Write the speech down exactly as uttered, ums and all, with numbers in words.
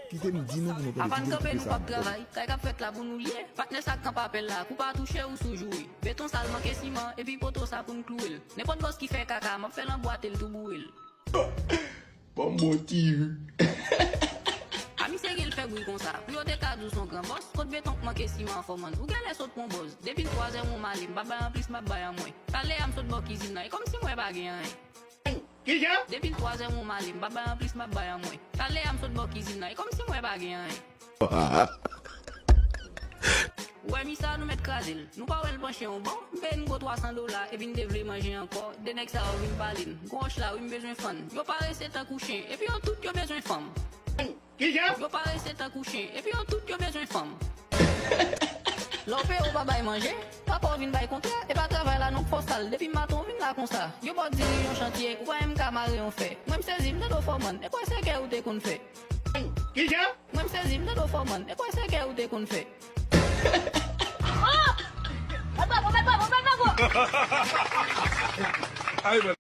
Kite m di nou pou nou tande ti gen koupe sa. Avan n kanpe, nou p ap travay. Kay k ap fèt la pou nou l ye. Patnè sa k kanpe apèl la, kou pa touche ou sou jouri. Beton sa l manke siman, epi poto sa pou n klouwe l. Nenpòt bòs ki fè kaka, m ap fè l anbwate l tou boure l. Ban m bon ti ri. A misye gen l fè bri konsa. Pou yo te ka di w s on gran bòs, kot beton k manke siman an fòmann. Ou genlè sot pran bòz. Depi l twazè ou m ale, m pa bay anplis, m ap bay an mwen. Talè a m sot bò kizin nan, e kòmsi mwen pa gen anyen. Kijan? Depi l twazè ou m ale, m pa bay anplis, m ap bay an mwen. Talè a m sot bò kizin nan, e kòmsi mwen pa gen anyen. Ou wè mi sa, nou mèt kraze l. Nou pa wè l panche yon bò, m peye n gwo twa san dola, epi n te vle manje ankò. De nèg sa yo vin pale n. Gwo wòch la, wi, m bezwen fann. Yo parese tankou chen, epi yo tout yo bezwen fanm. Kijan? Yo parese tankou chen, epi yo tout yo bezwen fanm. Lè w peye, ou pa bay manje, papa w vin bay kontra, e pa travay la non k fè w sal. Depi maten w vin la konsa, yo ba w di li yon chantye, ou pa menm ka mare yon fè. Mwen m sezi, m tande w fòmann, e kwè se kè ou te konn fè. Kijan? Mwen m sezi, m tande w fòmann, e kwè se kè ou te konn fè. Oh! Mèt bravo, mèt bravo, mèt bravo!